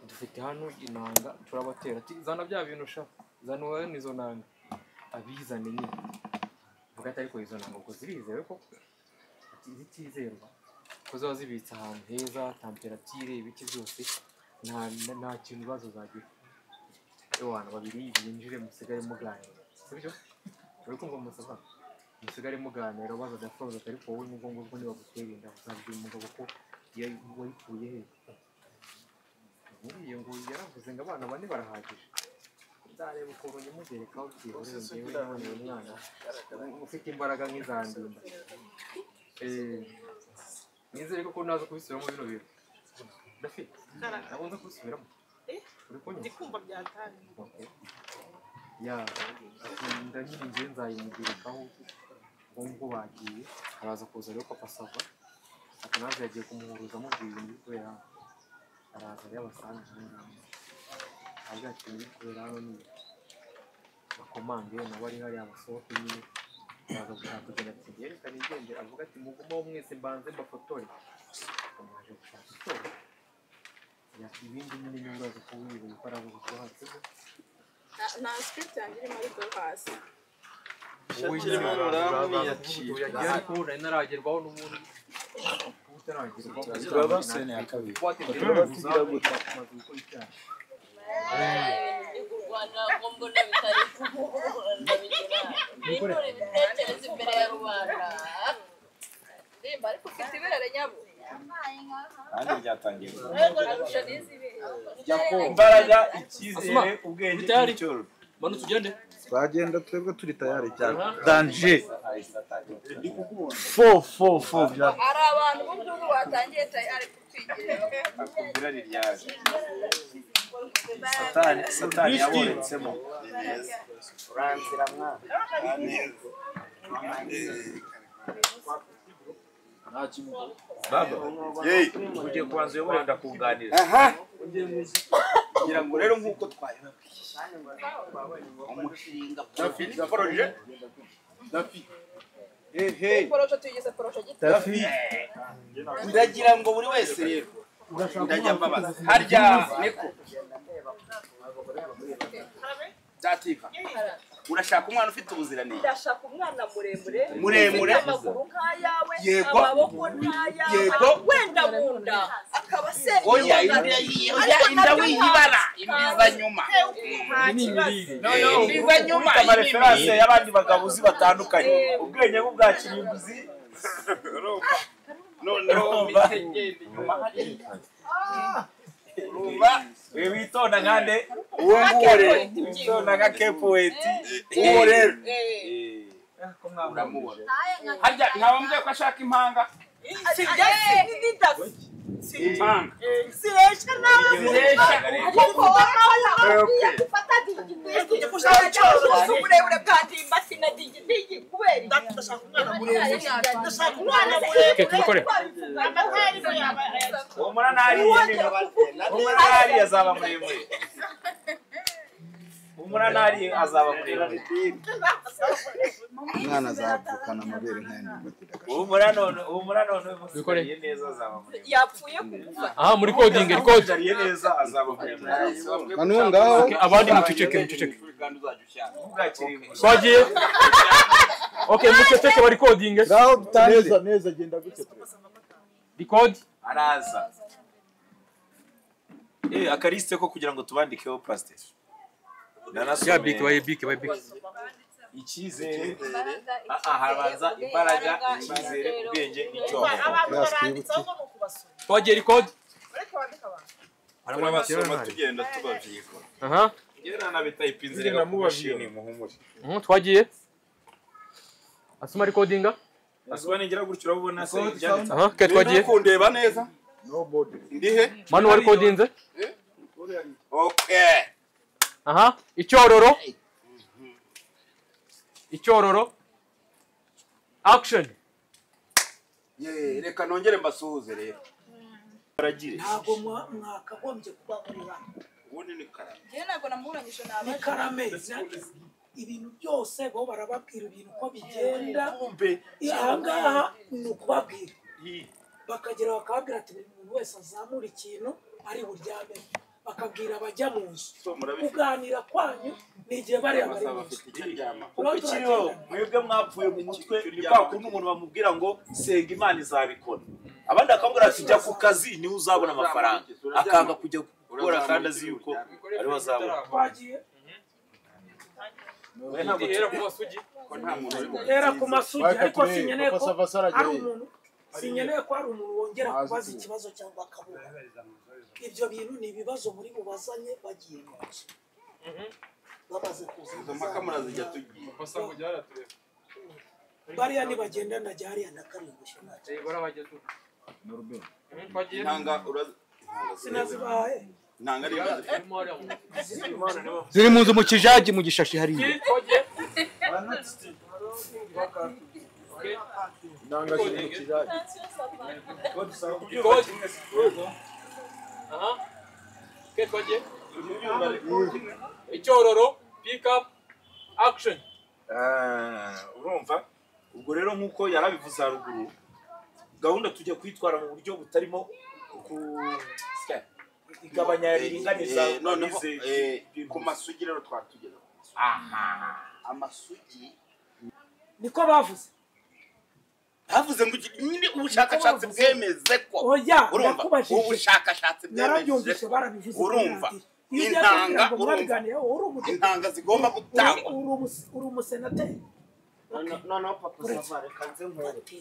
Dufite hano inanga turabatera ati zana bya bintu sha, zana wowe nizo nanga. Abizane nyine. Vuga ati ariko izo nanga ubwo zirizewe koko? Ati zitizerwa. Ko ziba zibitse ahantu heza, temperature, ibiki byose, nta kintu ibibazo zagira. Ewana babiri binjire musigare muganira. Sibyo? Uri kumva Mustafa? Musigare muganira baza dafroza ariko wowe n'ubwo ngubwo nibagutera inda uzabwira umugabo ko wayikuye he. Nkuriye ngo yaravuze ngo abana bane barahagije. Nzareba ukuntu nyimugerekaho byihuse njyewe nabonye umwana ufite imbaraga nk'izandimba. Nizere ko naza kubisubiramo bino bintu. Ndafite. Ntabwo nza kubisubiramo. Uri kunyumva? Ndi kumva byatanye. Okay. Ya, inda nyine njye nzayimugerekaho ubwo ngubwo bagiye. Araza kuza rero Papa Sava. Atanazi yagiye kumuhuruza amubwira ibintu biri kubera hano. Araza rero abasanga aho ngaho. Avuga ati ibintu biri kubera hano ni bakomange nabo ari hariya basohoke nyine. Araza gushaka kugenda ati yerekane igendere, avuga ati mugumaho mwese mbanze mbafotore. Baje gushaka itora. Ya ibindi nyine niba uraza kubiba ko araza kuba hasi. Nta script yanjye irimo ariko hasi. Ariko nari naragerwaho n'ubundi. Turaba sene ya kabiri. Ariko ufite ibere nyabo. Kandi ryatangiye. Imbaraga, icyizere, ubwenge n'icyororo. Manu tugende. Twagenda twebwe turi tayari cyane. Danger. Fo fo fo bya. Ari abantu b'ubwo batangiye tayari kutwigira. Akubwira ryaje. Satani yabonetsemo. Uranzira mwana. Baba, ugiye kubanza uyobora ndakunganira. Aha. Ngira ngo rero nkuko twabibabwiye. Umushinga Dafi, projet. Dafi. Ehe. Projet tuyise projet gito. Dafi. Ndagira ngo buri wese rero ndajya mbabaza. Harya niko. Dativa. Urashaka umwana ufite ubuziranenge? Ndashaka umwana muremure. Muremure. Amaguru nk'ayawe, Yego. amaboko nk'ayawe, Yego. wenda munda akaba se. Oya, inda wiyibara, imbiza nyuma. No, imbiza nyuma. Ama reference y'abandi bagabo uzi batandukanye. Ubwenge bw'ubwa kirimbuzi. Noneho mitegende nyuma hariya. Urumva? We witonda nkande. Uwo nguwo rero. Witonda nka Kepuweti. Uwo rero. Uramubona. Harya ntawambwiye ko ashaka impanga? Impanga. Ziresha nawe. Ziresha. Kuko gufata digidigi uburebure bwa ndimbati na digidigi kubera ndashaka umwana muremure. Ndashaka umwana muremure. Humura nari azaba muremure. Humura nari azaba muremure. Umwana azavukana amabere nk'aya. Humura none musigariye neza azaba muremure. Yapfuye kugufata. Aha muri coding record. Musigariye neza azaba muremure. Manu ngaho. Abandi muceceke muceceke. Twagiye. Okay, muceceke bari coding. Ngaho neza neza genda gutya. Record. Araza. Akariste ko kugira ngo tubandikeho pasteur. Ya bik baye bik baye bik. Icyizere. Habanza imbaraga, icyizere, ubwenge n'icyororo. Abantu baranditse ahubwo ni ukubasoma. Twagiye record. Turabasoma tugenda tubavyikora. Aha. Ngera nabitayipinze reka mubashini muhumure. Twagiye. Asuma recordinga. Asuma ningira gutyo urabona se ibyanditse. Aha, ke twagiye. Kundeba neza. No body. Ndihe? Manu wari codinze? Okay. Aha, icyororo. Icyororo. Action. Ye, reka nongere mbasuhuze rero. Baragire. Ntabwo mwakagombye kuba muri bano. Ubundi ni karame. Njye ntabwo namuranyije nabaje. Ni karame. Ibintu byose bo barababwira ibintu ko bigenda. Aha ngaha ni ukubabwira. Bakagera bakababwira ati buri muntu wese azamura ikintu ari buryame. Bakabwira abajya mu nzu. Kuganira kwanyu ni igihe bariya bari mu nzu. Kuko ikiriho mwebwe mwapfuye mu mutwe ni kwa kundi umuntu bamubwira ngo senga Imana izabikora. Abandi bakamubwira ati jya ku kazi niho uzabona amafaranga. Akanga kujya gukora kandi azi yuko ariho azabona. Twagiye. Hera ku masugi ariko sinkeneye ko ari umuntu sinkeneye ko ari umuntu wongera kubaza ikibazo cyangwa akabura. Ibyo bintu ni ibibazo muri bubazanye bagiye mu nzu. Bamaze kuza. Izo mpaka murazijya tugiye. Bariya nibagenda ndajya hariya na karindwi. Intanga sinazibahaye. Intanga ari ziri mu nzu mu kijagi mu gishashi hariya. Intanga ziri mu kijagi. Icyororo pick up action. Urumva ubwo rero nkuko yarabivuze haruguru gahunda tujya kwitwara mu buryo butarimo ku igabanya ringaniza noneho ku masugi rero twatugeza. Amasugi niko bavuze. Bavuze ngo nyine ubushakashatsi bwemeze ko urumva ubushakashatsi bwemeze barabivuze. Urumva intanga urumva intanga zigomba gutangwa. Uri umusenateri. Noneho papa Sava reka nze nkwereke.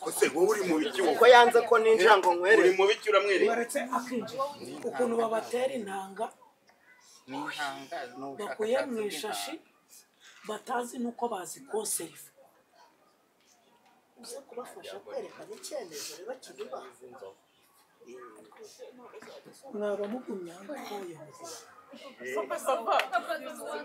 Ese wowe uri mu biki uko yanze ko ninjira ngo nkwereke. Uri mu biki uramwereka. Baretse akinjira ukuntu babatera intanga bakuye mu ishashi batazi nuko bazikonseriva. Uze kubafasha kwerekana icyemezo rero kibiba. Mwaba mugumya abayobozi.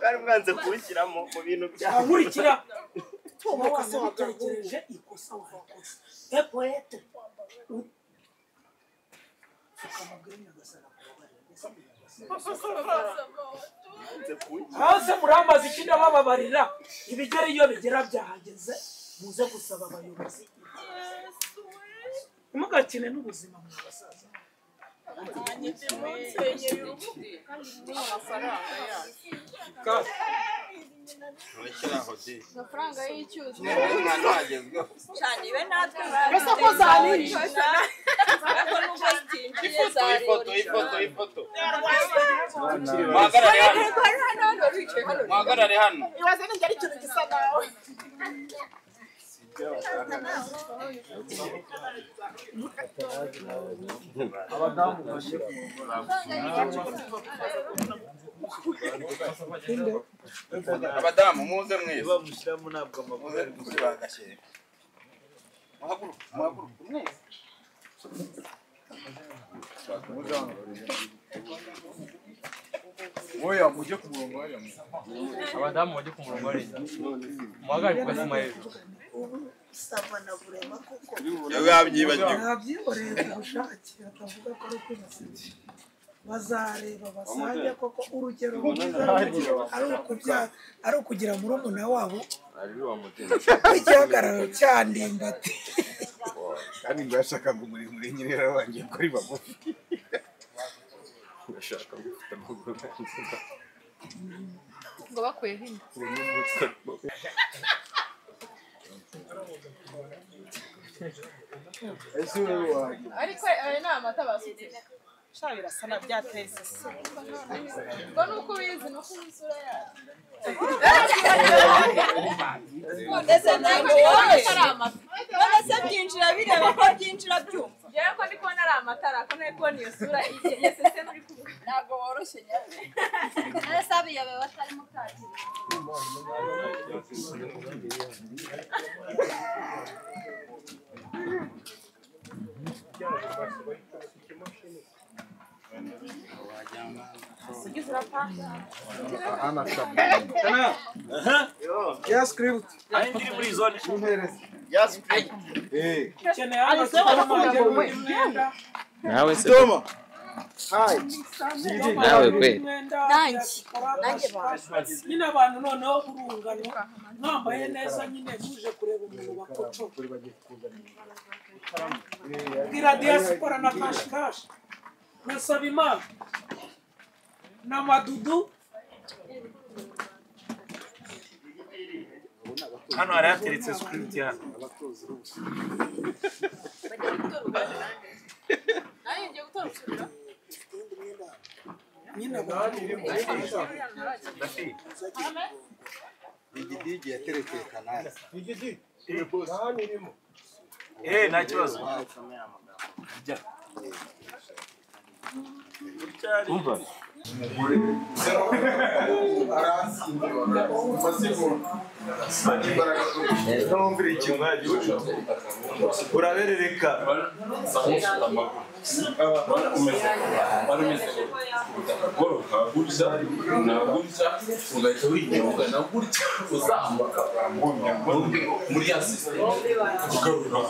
Bari mwanze kubishyiramo mu bintu byawe. Nkurikira. Wabitekereje ikosa warikosa. Epoete. Hasi murambaza ikindi bababarira ibigera iyo bigera byahageze muze gusaba abayobozi. Ntimugakine n'ubuzima mu basaza. Amafaranga y'icyuzi. Cyane ibe natwe Ese ko zaninjiye. Ariko nubwo zitinjiye zari. Ifoto ifoto. Muhagarare hano. Ibaze ninjye ari ikintu gisa nawe. Abadamu bagiye abadamu muze mwese. Bamushyiramo ntabwo amaguru ari gushyira. Muhaguruke muhaguruke mwese. Oya mujye ku murongo hariya. Abadamu bajye ku murongo hariya. Muhagarare ku gasima hejuru. Sava na burema koko. Yabyibagiwe. Yabyihoreye ku bushake atavuga ko ari kwibasira. Bazareba basange koko urugero rwiza ari ukugira murumuna wabo igihagararo cya Ndimbati. Kandi ngo yashakaga umuremure nyine yarabangiye ko ari bagufi. Urashaka gufata amaguru ngo bakuyeho inda. Ariko ayo ni amata basutse. Sha birasa na byateze se. Ngo nuko ubizi nuko uzi isura yayo. Ndetse ntabwo wowe none se byinjira bireba ko byinjira byumva. Njyewe ko ndi kubona ari amatara ko nari kubona iyo sura yesese nturi kuvuga. Ntabwo woroshye nyawe. None se abiyobewe batarimo kakira. Ya script. Ari ndiri muri zone. Ya script. Nawe se. Doma. Hi. Nawe kweli. Nanjye nyine abantu noneho urungano mwambaye neza nyine muje kureba umuntu bakoco. Bwira diaspora na cash cash. Nasaba Imana. Na Madudu. Hano hari hateretse script ya. Nanjye ngiye gutora usubira. Digidigi yaterekeye kanali. Digidi. Nani irimo? Nta kibazo. Jya. Umva. Umugore aransinda uraberereka ugahita winyuka na gutya uzamuka muri ya sisiteme ugarura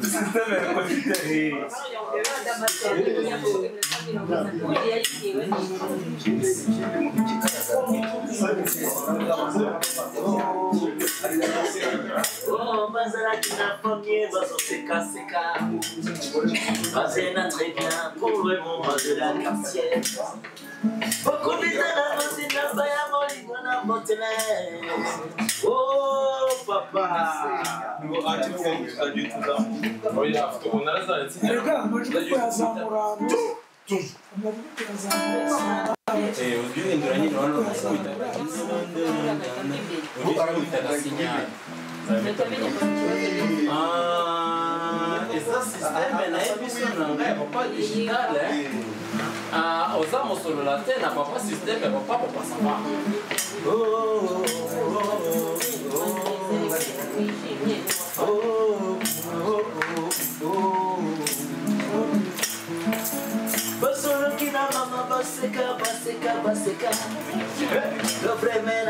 sisiteme Oh, bazalaki na famille bazosekaseka bazena très bien pour le moment de la quartier bakundizana bozina baya molingo na motele. Oh papa Erega amajwi kuyazamura ugihindura nyine urabona ukubita agasinyari. Eza systeme nayebi so na ngai ya papa digital oza mosolola te na papa systeme ya papa papa sava. Basoloki na mama baseka baseka baseka le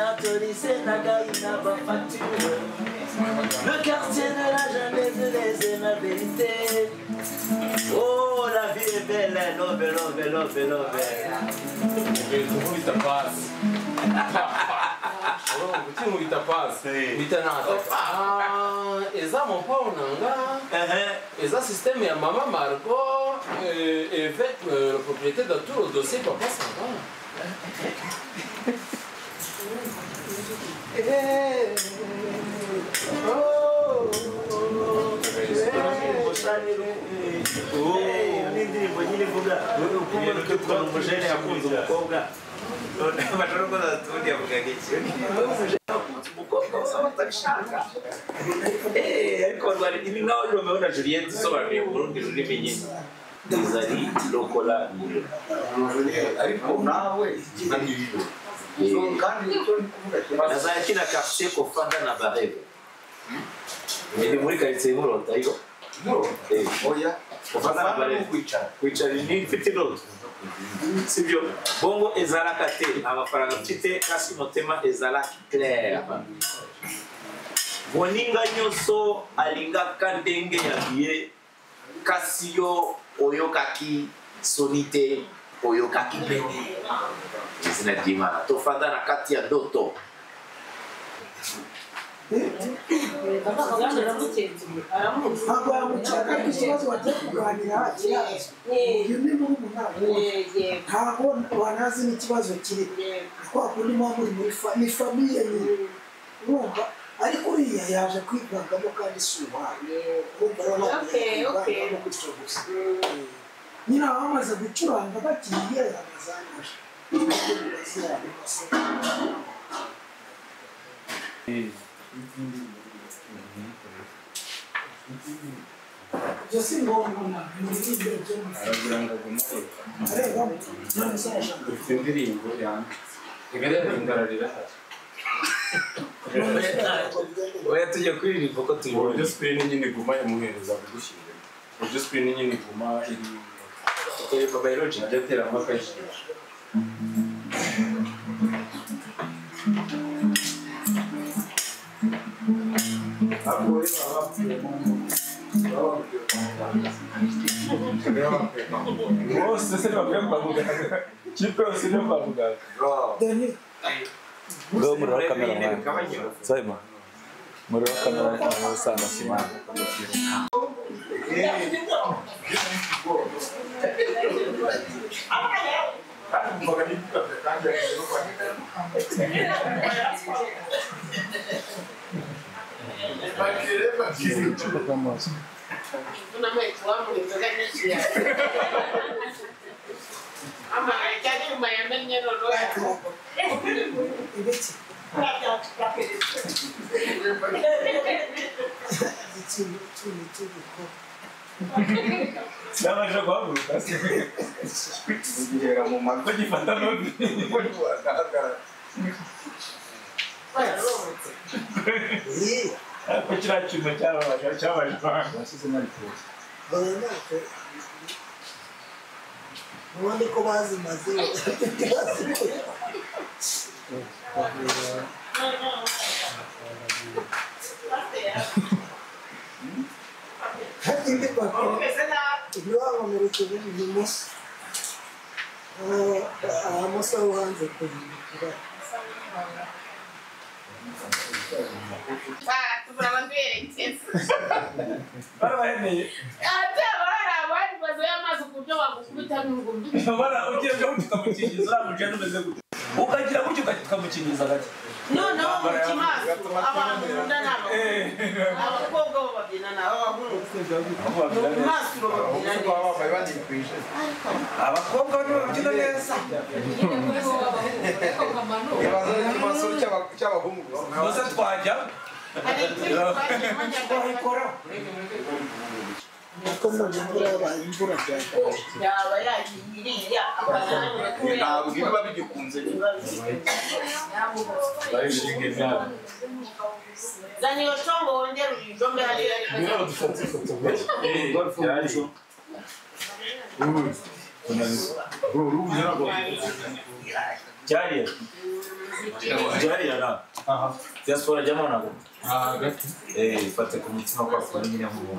autorisé na ngai na bafacture. Le quartier ne l'a jamais laissé la vérité. Oh, la vie est belle, love, love, love, love. Ukubita pasi. Ukubita pasi. Eza mopao nanga. Eza système ya mama Margot avec le propriétaire de tout le dossier papa Samba. N'indirimbo nyine ivuga ukuntu umujene yakunze umukobwa tundi yavugaga iki umukobwa usaba atabishaka ariko ni nkaho Romeo na Juliet isobanuye mu rundi rurimi nyine izari lokola ariko nawe kandi icyo ndi kuvuga nazalaki na quartier kofanda na bareve ni muri quartier Murota yo oya kofanda na bareve kwicara ni mfite indoto sibyo bongo ezalaka te amafaranga mfite kasi motema ezalaki clair moninga nyonso alingaka ndenge ya bie kasi yo oyokaki soni te oyokaki pene izina ry'Imana tofanda na kati ya ndoto. Ntabwo yamucaka ariko ikibazo bagiye kuganira kirazwi uyu ni murumuna we ntabwo banazi n'ikibazo kiri kwa kundi muba muri muri ni famiye nyine urumva ariko uriya yaje kwivangamo kandi si uwawe urumva rero ntabwo yakwivangamo gutyo gusa nyine abamaze gucuranga bagiye yabazanyije ibyo si ngombwa muririmbe ibyo aragira ngo agume areba none se arashaka ufite indirimbo yanditse igaragara oya tujya kuririmba uko tubibonye uburyo screen nyine iguma yamuhereza kugushyira uburyo screen nyine iguma iri kureba biology ajya ateramo akajisho bose se ntibakwiye kwa muganga kipe yose niyo kwa muganga Ngaho umuriro wa kamera mwana Simon umuriro wa kamera usanga simana Kandi umvaga n'ibyuka kandi yagiye no kwandika. Nabasha guhaguruka se ugihera mu mavi bagifata n'undi ariko kiriya cyuma cyababaje cyababaje abantu ubundi ko bazimaze indi bakora ntibabamerekeje ibumoso ahamoso aho hanze kuhindukira barabaheneye ugira gutya ukamukingiza uriya mujene umeze gutya ukagira gutya ukamukingiza gake noneho mu kimaso abantu nkunda ni abakobwa bo babyina ni abahungu mu kimaso babyina neza abakobwa nibo babyina neza gusa twajya twayikora nuko mbona imvura yabaye imvura yaba yagiye iriya ntabwo biba bigikunze zana iyo congo wongere uyijombe hariya Byariya byariya na diaspora jyamo ntabwo fate ku mutima kwa kundi nyine nk'ubu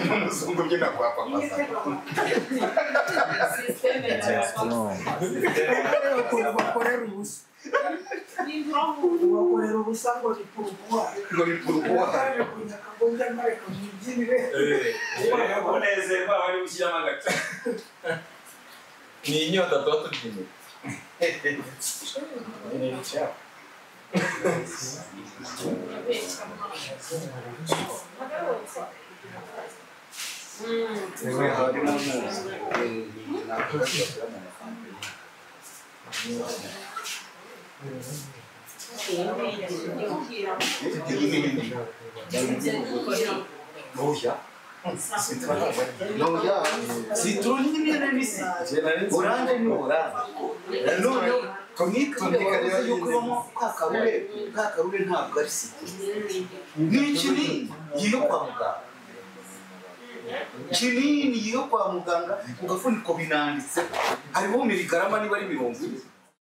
n'umuzungu ubyina kwa papa ukuntu bakorera ubusa bakorera ubusa ngo ni purupuwa ngo ni purupuwa kunyaka ngo njya mbareka mwibyinire unezerwa bari gushyiramo agace ni inyota tuba tubyinira Citron nyine ni si oranje ni oranje noneho tonike wavuze yuko ibamo ka karure ntabwo ari citron ni ikinini yo kwa muganga kinini yo kwa muganga ku gafuniko binanditse hariho miligarama niba ari 40.